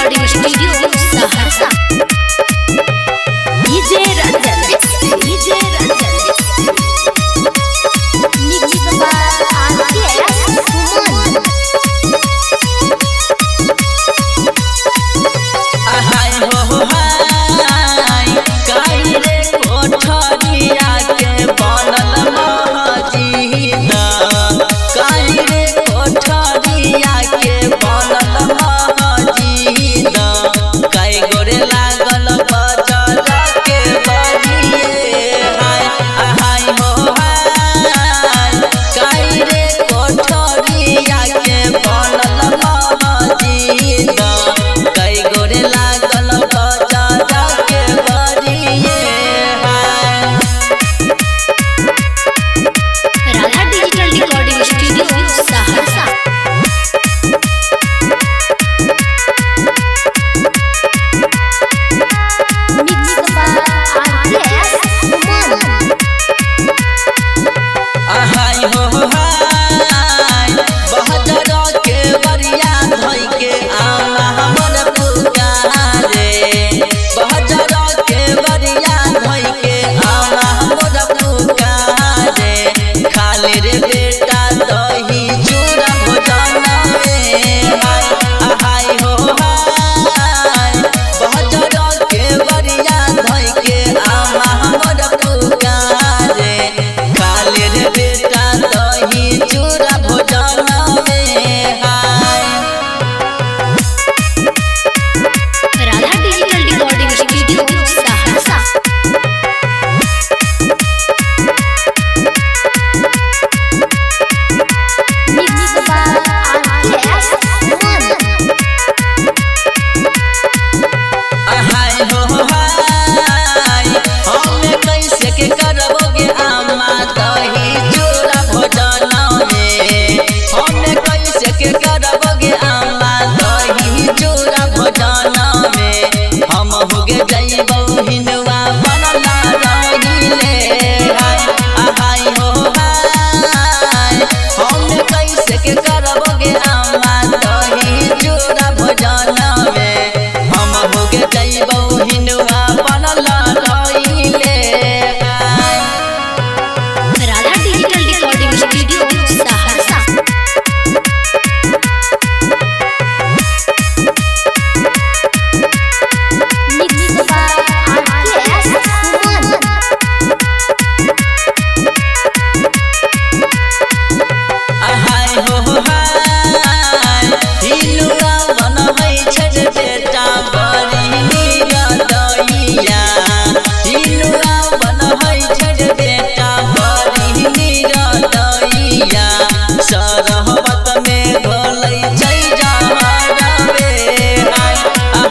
Recording Studio Saharsa. DJ Ranjan, DJ Ranjan, mix by RKS Suman. हाय हो हाय काई रे कोठरिया के बनल महजीद, काई रे कोठरिया के बनल महजीद, काई गोरे लागल बजर के बजिए। हाय हाय हो हाय काई रे कोठरिया के बनल महजीद, काई गोरे लागल बजर के बजिए। हाय Radha Digital Recording Studio Saharsa. Mix by RKS Suman. हाय हो हाय बहजर के बरिया धोइ के आमा हमर पुकारे, बहजर के बरिया धोइ के आमा हमर पुकारे, खाली रे बेटा दही चूड़ा भोजन में। हाय हाय हो हाय बहजर के बरिया धोइ के आमा हमर पुकारे, खाली रे बेटा दही चूड़ा भोजन में। हाय Radha Digital Recording Studio Saharsa. Mix by RKS Suman. हाय हो हाय हम कैसे के करबोगे आमा दही चूड़ा भोजन में, हम कैसे के करबोगे आमा दही चूड़ा भोजन में, हम होगे जइबौ हिनुआ बनल रहिले। हाय हाय हो हाय हम कैसे के करबोगे आमा दही चूड़ा भोजन में, हम होगे जइबौ हिनुआ बनल रहिले। हाय Radha Digital Recording Studio Saharsa. Mix by RKS Suman. हाय हो हाय हिलुआ बनबै छै रे बेटा बड़ी निरदैया, हिलुआ बनबै छै रे बेटा बड़ी निरदैया, सरहबत में घोलै छै जहरवे। हाय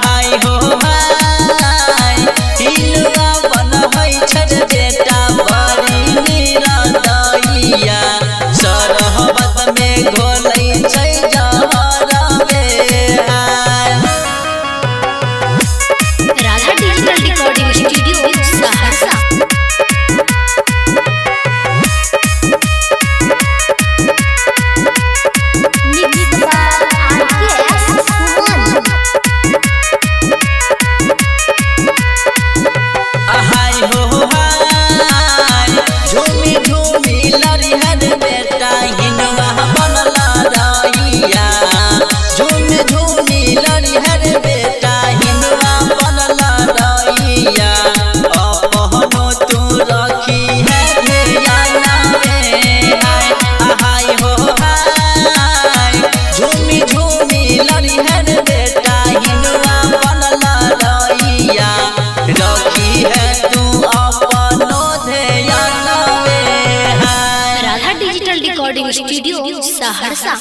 हाय हो हाय हिलुआ बनबै छै रे बेटा बड़ी निरदैया, सरहबत में घोलै छै जहरवे। हाय Radha Digital Recording Studio Saharsa. Mix by RKS Suman. हाय हो हाय झूमी झूमी लड़िहर बेटा हिनुआ बनल रहिया, झूमी झूमी लड़िहर बेटा हिनुआ बनल रहिया, अपनो तू रखी है ध्यान में। हाय हाय हो हाय झूमी झूमी लड़िहर बेटा हिनुआ बनल रहिया, रखी है तू अपनो ध्यान में। हाय Radha Digital Recording Studio Saharsa.